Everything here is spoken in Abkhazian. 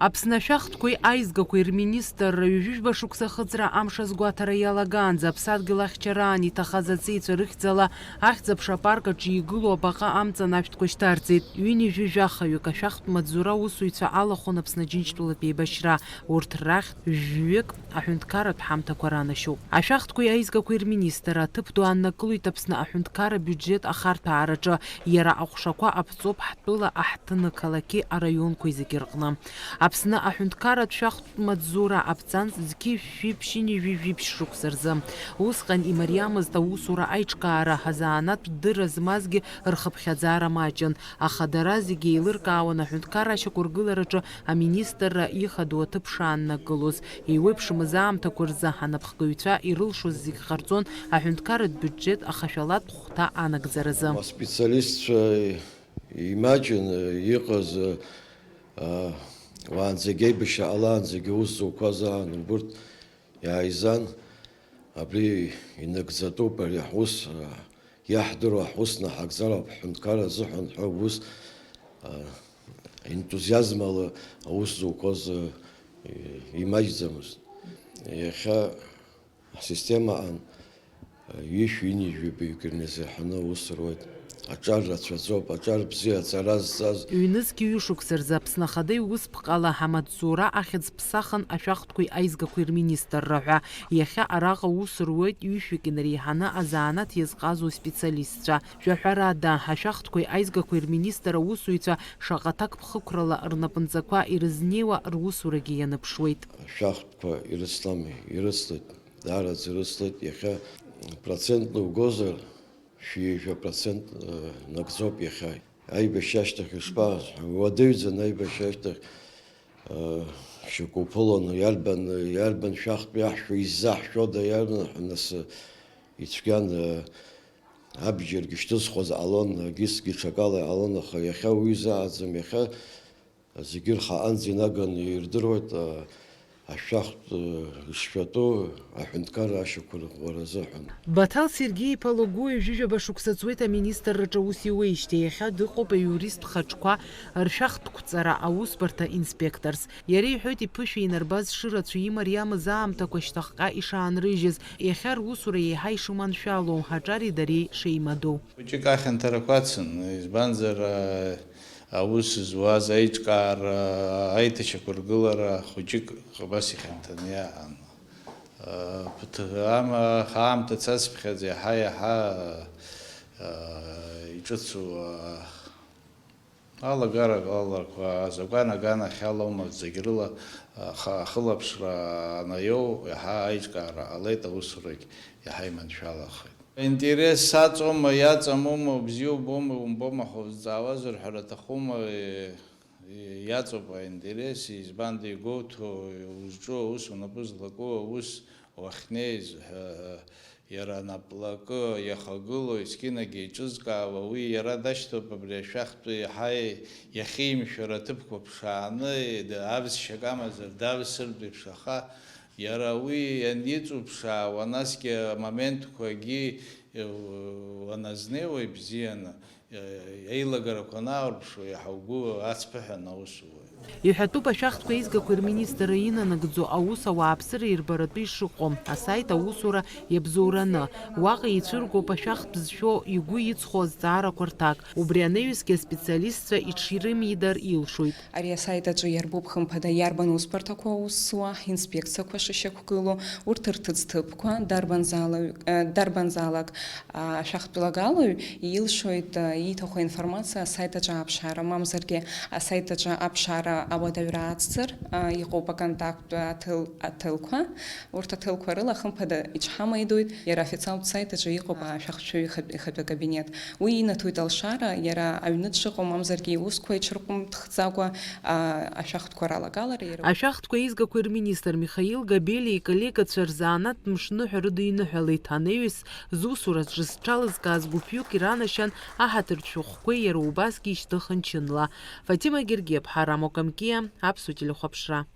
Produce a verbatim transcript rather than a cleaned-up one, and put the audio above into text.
Аԥсны ашәахтәқәеи аизгақәеи рминистрра ҩажәижәба шықәса ахыҵра амш азгәаҭара иалагаанӡа аԥсадгьыл ахьчараан иҭахаз аҵеицәа рыхьӡала ахьӡ-аԥша апарк аҿы игылоу абаҟа амҵан ашәҭқәа шьҭарҵеит. Ҩынҩажәи жәахаҩык ашәахтә маҵзура аусуҩцәа алахәын Аԥсны Аџьынџьтәылатә еибашьра. Урҭ рахьтә жәҩык аҳәынҭқарратә ҳамҭақәа ранашьоуп. Ашәахтәқәеи аизгақәеи рминистр аҭыԥ ду ааннакылоит Аԥсны аҳәынҭқарра биуџьет ахарҭәаараҿы. Иара аҟәшақәа аԥҵоуп ҳтәыла аҳҭны-қалақьи араионқәеи зегьы рҟны. Аԥсны аҳәынҭқарратә шәахтә маҵзура аԥҵан зқьи жәшәи ԥшьынҩажәи жәиԥшь шықәса рзы. Усҟан имариамызт аусура аиҿкаара, азанааҭтә дырра змазгьы рхыԥхьаӡара маҷын, аха дара зегьы еилыркаауан аҳәынҭқарра ашьақәыргылараҿы аминистрра ихадоу аҭыԥ шааннакылоз. Еиуеиԥшымыз аамҭақәа рзы анапхгаҩцәа ирылшоз зегь ҟарҵон аҳәынҭқарратә биуџьет ахашәалатә хәҭа анагӡаразы. Аспециалистцәа имаҷын иҟаз, а, уаанӡагь аибашьра ҟалаанӡагь аус зуқәаз аан убырҭ иааизан, абри инагӡатәуп, ари ҳус, а, иаҳдыруа ҳус наҳагӡар ауп, ҳҳәынҭқарра азыҳәан ҳәа ус, а, ентузиазмала аус зуқәаз, а, имаҷӡамызт. Иахьа ҳсистемаҟны ҩышәи ҩынҩажәи баҩык ирназырҳаны аус руеит. Аҿар рацәаӡоуп, аҿар бзиа аҵара зҵаз. Ҩнызқь ҩышықәса рзы Аԥсны Ахада иусԥҟала ҳамаҵзура ахьӡ ԥсахын ашәахтәқәеи аизгақәеи рминистрра ҳәа. Иахьа араҟа аус руеит ҩышәҩык инареиҳаны азанааҭ иазҟазоу специалистцәа. Жәаҳәарада, ашәахтәқәеи аизгақәеи рминистр аусуҩцәа шаҟа ҭакԥхықәрала рнапынҵақәа ирызнеиуа русурагьы ианыԥшуеит. Ашәахтәқәа ирыцлами, ирыцлеит, даараӡа ирыцлеит. Иахьа процентла угозар, шәи жәа процент, э, нагӡоуп иахьа. Аибашьра ашьҭахь ишԥаҟаз? Уадаҩӡан аибашьра ашьҭахь, э, шьоук уԥылон, иарбан, иарбан шәахтә иаҳшәо, иззаҳшәода, иарбан ҳәа нас, э, ицәгьан, э, абџьаргьы шьҭызхуаз ҟалон, егьысгьы ҽакала иҟалон, аха иахьа уи изааӡам, иахьа зегьы рхаанӡа инаганы ирдыруеит, а, ашәахтә, э, зшәатәу аҳәынҭқарра ашьақәырӷәӷәара азыҳәан. Баҭал Сергеи-иԥа Логуа ҩажәижәаба шықәса ҵуеит аминистрраҿы аус иуеижьҭеи, иахьа дыҟоуп аиуристтә хаҿқәа ршәахтәқәҵара аусбарҭа инспекторс. Иара иҳәоит, иԥышәа инарбаз шырацәа имариамыз аамҭақәа шьҭахьҟа ишаанрыжьыз, иахьа русура еиҳа ишыманшәалоу, аҿари дареи шеимадоу. Хәыҷык ахьанҭарақәа ацын, избанзар, а, аус зуаз аиҿкаара, аиҭашьақәыргылара хәыҷык абас ихьанҭаны иаан. А, ԥыҭ-, ама-, аамҭа цацԥхьаӡа иаҳа-иаҳа, а, иҿыцу, а, Алагарақәа, азакәан аганахьалоума, зегь рыла, аха-, ахылаԥшра анаиоу, иаҳа аиҿкаара ҟалеит, аусурагь иаҳа иманшәалахеит. Интерес саҵоума, иаҵамума, убзиоу убома, умбома ҳәа узҵаауазар ҳәа аҭахума, е, е, иаҵоуп аинтерес, избанда игәоуҭо, узҿу аус, унапы злаку аус, уахьнеиз ҳәа, иара анаплакы иахагылоу есқьынагьы еиҿызкаауа, уи иара дашьҭоуп абри ашәахтәы иаҳа иахьимшәара аҭыԥқәа ԥшааны, авсшьак амазар давсыртә еиԥш, аха иара уи аниҵуԥшаауа, насгьы амоментқәагьы уаназнеиуа ибзианы, еилагарақәа анааурԥшуа, иаҳа угәы ацԥыҳәаны аус ууеит. Иҳәатәуп ашәахтәқәа еизгақәа рминистрра инанагӡо аус ауааԥсыра ирбаратәы ишыҟоу, асайт аусура иабзоураны. Уаҟа ицәыргоуп ашәахтә зшәо игәы иҵхо азҵаарақәа рҭак. Убри анаҩсгьы аспециалистцәа иҽирымидар илшоит. Ари асайт аҿы иарбуп, хымԥада, иарбан усбарҭақәа аус зуа, инспекциақәа шышьақәгылоу, урҭ рҭыӡҭыԥқәа, дарбанзаалак, э, дарбанзаалак, а, ашәахтәлагалаҩ илшоит, а, ииҭаху аинформациа асайт аҿы аԥшаара, мамзаргьы асайт аҿы аԥшаара ауадаҩра ацзар, а, иҟоуп аконтакттә аҭыл-, аҭылқәа. Урҭ аҭылқәа рыла, хымԥада, иҽҳамеидоит, иара аофициалтә сайт аҿы иҟоуп ашәахтәшәаҩы ихатә-, ихатәы акабинет. Уи инаҭоит алшара, иара аҩны дшыҟоу, мамзаргьы иусқәа иҽырҟәымҭхӡакәа, а, ашәахтәқәа ралагалара иара. Ашәахтәқәа еизгақәа рминистр Михаил Габелиа иколлегацәа рзанааҭтә мшныҳәа рыдиныҳәалеит, анаҩс зусураҿы зҽалызкааз гәыԥҩык иранашьан аҳаҭыртә шәҟәқәеи иара убасгьы ишьҭыхын чынла. Фатима Гергиаԥҳа, Рамо Камкиа, Аԥсуа телехәаԥшра.